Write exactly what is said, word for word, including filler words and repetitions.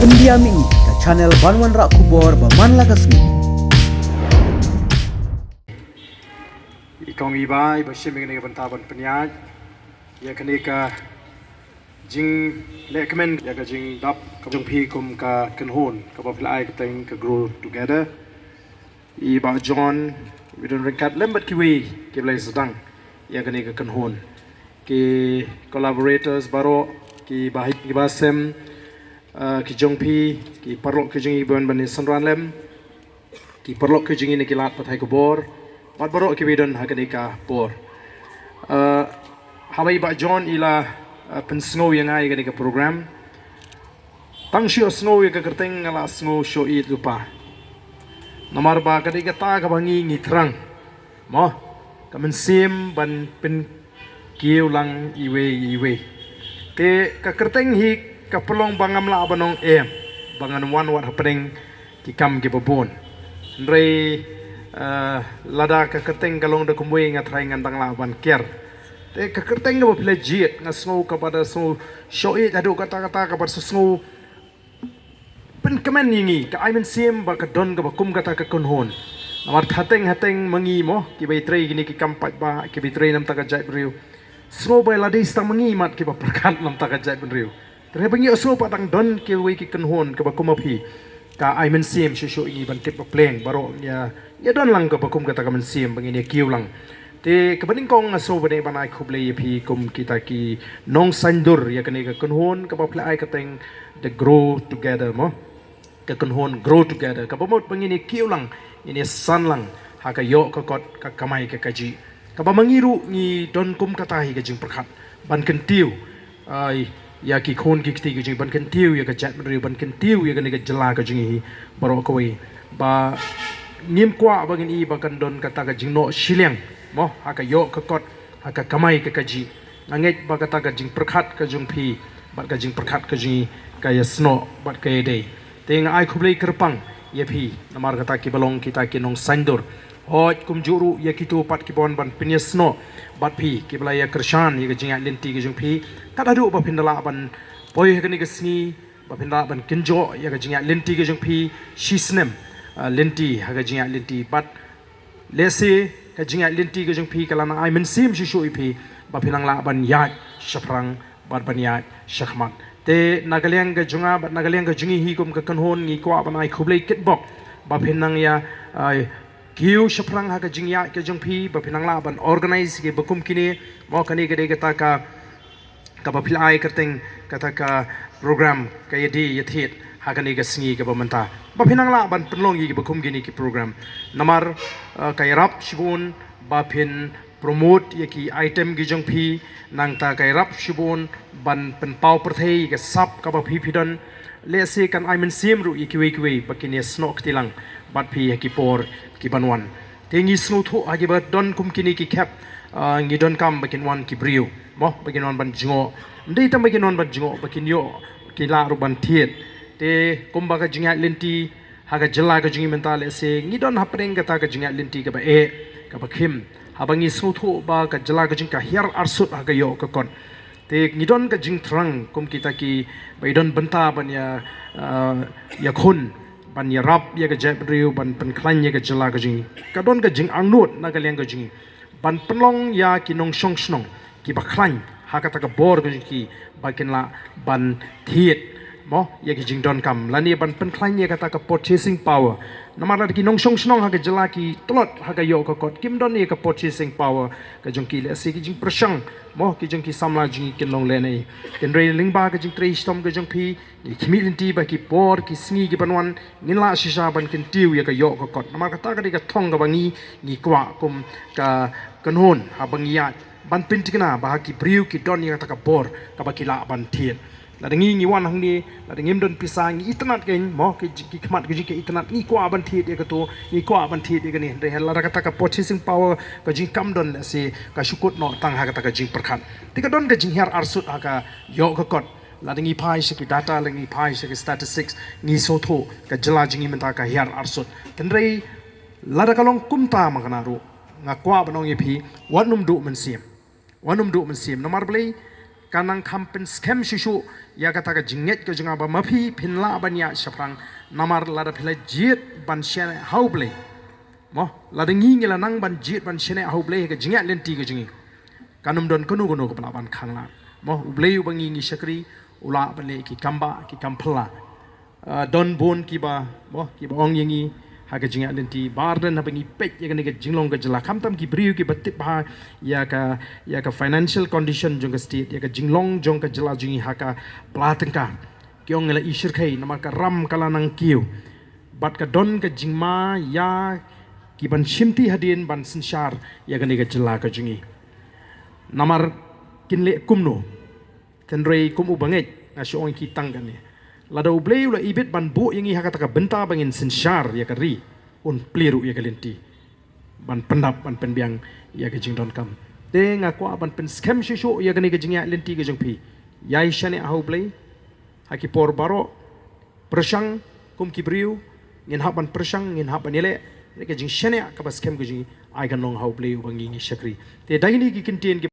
India Mini, ka channel ban wanrah khubor ba man la ka sngi. I kong i bai ba shim ïa kane ka bynta ban pynïaid ïa kane ka jinglehkmen ïa ka jingdap ka jong phi kum ka kynhun kaba phi la ai kyrteng ka Grow Together. I Bah John, i Bah Don ryngkat lem bad kiwei kiba la sdang ïa kane ka kynhun. Ki collaborators baroh, ki bahai ki bahasem, ah, ki jong phi, ki paralok ki jong i ban ban ïa synran lem, ki paralok ki jong i na ki lad pathai khubor, bad baroh kiba don ha kane ka por. Ah, haba i Bah John i la, ah, pynsngew ïa nga ïa kane ka program, tang shu sngew ïa ka kyrteng nga la sngew shu ïeit lypa. Namar ba ka dei kata kaba ngi ngi thrang, mo, ka mynsiem ban pynkiew lang iwei iwei. Te ka kyrteng hi ka pynlong ba ngam lah ban ong em, ba ngan wan wat hapdeng ki kam kiba bun. Hynrei, eh, lada ka kyrteng ka long da kumwei nga tharai ngan dang lah ban kiar. Te ka kyrteng kaba phi la jied nga sngew kaba da sngew shu ïeit haduh katta katta kaba da sngew pynkmen ïa ngi, ka ai mynsiem ba ka don kaba kum kata ka kynhun. Namar hateng hateng ma ngi, mo, kiba ïatrei kine ki kam paidbah, kiba ïatrei namar ka jaitbynriew, sngew ba la dei tang ma ngi mat kiba pyrkhat namar ka jaitbynriew. Te haba ngi ïohsngew pat tang don kiwei ki kynhun kaba kum ma phi, ka ai mynsiem shuh shuh ïa ngi ban tip ba pleng baroh ngi ïa, ïa don lang kaba kum kata ka mynsiem ba ngin ïa kiew lang. Te kaba nyngkong nga sngew ba dei ban ai khublei ïa phi kum kita ki nongsaindur ïa kane ka kynhun kaba phi la ai kyrteng The Grow Together, mo. Ka kynhun Grow Together kaba mut ba ngin ïa kiew lang, ngin ïa san lang ha ka ïoh ka kot, ka kamai ka kajih. Kaba ma ngi ruh ngi don kum kata hi ka jingpyrkhat ban kyntiew, ai, ïa ki khun ki kti ka jong ngi, ban kyntiew ïa ka jaitbynriew, ban kyntiew ïa kane ka jylla ka jong ngi hi baroh kawei. Ba ngim kwah ba ngin i ba kan don kata ka jingnoh shiliang, mo, ha ka ïoh ka kot, ha ka kamai ka kajih. Nga ngeit ba kata ka jingpyrkhat ka jong phi bad ka jingpyrkhat ka jong ngi ka ïa snoh bad ka ïa dei. Te nga ai khublei kyrpang ïa phi namar kata kiba long kita ki nongsaindur. Hooid, kumjuh ruh ïa kito pat kiba wan ban pynïasnoh bad phi, kiba la ïa kyrshan ïa ka jingïaid lynti ka jong phi, kat haduh ba phin da lah ban poi ha kane ka sngi, ba phin da lah ban kynjoh ïa ka jingïaid lynti ka jong phi shisnem, ah, lynti ha ka jingïaid lynti. Bad lehse ka jingïaid lynti ka jong phi ka la nang ai mynsiem shuh shuh ïa phi ba phin nang lah ban ïaid shaphrang bad ban ïaid shakhmat. Te na ka liang ka jong nga bad na ka liang ka jong ngi hi kum ka kynhun ngi kwah ban ai khublei kitbok ba phin nang ïa, ah, kiew shaphrang ha ka jingïaid ka jong phi, ba phin nang lah ban organise kiba kum kine, mo, kane ka dei kata ka, kaba phi la ai kyrteng kata ka program ka ïa die ïa thied ha kane ka sngi kaba mynta, ba phin nang lah ban pynlong ïa kiba kum kine ki program. Namar, ah, ka ïarap shibun ba phin promote ïa ki item ki jong phi, nangta ka ïarap shibun ban pynpaw pyrthei ïa ka sap kaba phi phi don. Lehse kan ai mynsiem ruh ïa kiwei kiwei ba kin ïa snoh kti lang bad phi ha ki por ki ban wan. Te ngi sngewthuh ha kiba don kum kine ki khep, ah, ngi donkam ba kin wan ki briew, mo, ba kin wan ban jngoh. Ym dei tang ba kin wan ban jngoh, ba kin ïoh, kin lah ruh ban thied. Te kumba ka jingïaid lynti ha ka jylla ka jong ngi mynta, lehse ngi don hapdeng kata ka jingïaid lynti kaba eh, kaba khim. Haba ngi sngewthuh ba ka jylla ka jong ngi ka hiar arsut ha ka ïoh ka kot, te ngi don ka jingthrang kum kita kiba i don bynta ban ïa, ah, ïakhun, ban ïarap ïa ka jaitbynriew, ban pynkhlaiñ ïa ka jylla ka jong ngi. Ka don ka jingangnud na ka liang ka jong ngi ban pynlong ïa ki nongshong shnong kiba khlaiñ ha kata ka bor ka jong ki ba kin lah ban thied, mo, ïa ki jingdonkam lane ban pynkhlaiñ ïa kata ka purchasing power. Namar lada ki nongshong shnong ha ka jylla ki tlot ha ka ïoh ka kot, kim don ïa ka purchasing power ka jong ki, lehse ki jingpyrshang, mo, ki jong ki samla jong ngi kin long lehnoh. Hynrei lyngba ka jingtrei shitom ka jong phi, ngi khmih lynti ba ki por ki sngi ki ban wan ngin lah shisha ban kyntiew ïa ka ïoh ka kot. Namar kata ka dei ka thong kaba ngi, ngi kwah kum ka kynhun haba ngi ïaid ban pynthikna ba ha ki briew ki don ïa kata ka bor kaba ki lah ban thied. Lada ngi ngi wan hangne, lada ngim don pisa ngi itynnad kein, mo, ki, ki khmat ka jong ngi ka itynnad, ngi kwah ban thied ïa kato, ngi kwah ban thied ïa kane, hynrei lada kata ka purchasing power ka jong ngi kam don, lehse ka shu kut noh tang ha kata ka jingpyrkhat. Te ka don ka jinghiar arsut ha ka ïoh ka kot. Lada ngi phai sha ki data, lada ngi phai sha ki statistics, ngi sngewthuh ka jylla jong ngi mynta ka hiar arsut. Hynrei lada ka long kumta ma kane ruh, nga kwah ban ong ïa phi, wat nym duh mynsiem. Wat nym duh mynsiem. Namar balei? Ka nang kham pynskhem shuh shuh ïa kata ka jingngeit ka jong nga ba ma phi phin lah ban ïaid shaphrang, namar lada phi la jied ban shaniah ha U Blei. Mo, lada ngi ngi la nang ban jied ban shaniah ha U Blei ha ka jingïaid lynti ka jong ngi, kan ym don kano kano kaba lah ban khang lad. Mo, U Blei uba ngi ngi shakri u lah ban leh ki kam bah ki kam phylla. Ah, don bun kiba, mo, kiba ong ïa ngi ha ka jingïaid lynti, ba ardent haba ngi peit ïa kane ka jinglong ka jylla, khamtam ki briew kiba tip bha ïa ka, ïa ka financial condition jong ka state, ïa ka jinglong jong ka jylla jong ngi ha ka pla tyngka, ki ong ngi la i shyrkhei namar ka ram ka la nang kiew. Bad ka don ka jingma ïa ki ban shimti hadien ban synshar ïa kane ka jylla ka jong ngi. Namar kin leh kumno? Hynrei kum u bangeit nga shu ong ïa ki tang kane, lada U Blei u la ibit ban buh ïa ngi ha kata ka bynta ba ngin synshar ïa ka ri, un plie ruh ïa ka lynti ban pyndap ban pynbiang ïa ka jingdonkam. Te nga kwah ban pynskhem shuh shuh ïa kane ka jingïaid lynti ka jong phi. Ïai shaniah ha U Blei ha ki por baroh. Pyrshang kum ki briew, ngin hap ban pyrshang, ngin hap ban ïaleh. Kane ka jingshaniah kaba skhem ka jong ngi ai kan long ha U Blei uba ngi ngi shakri. Te da kine ki kyntien ki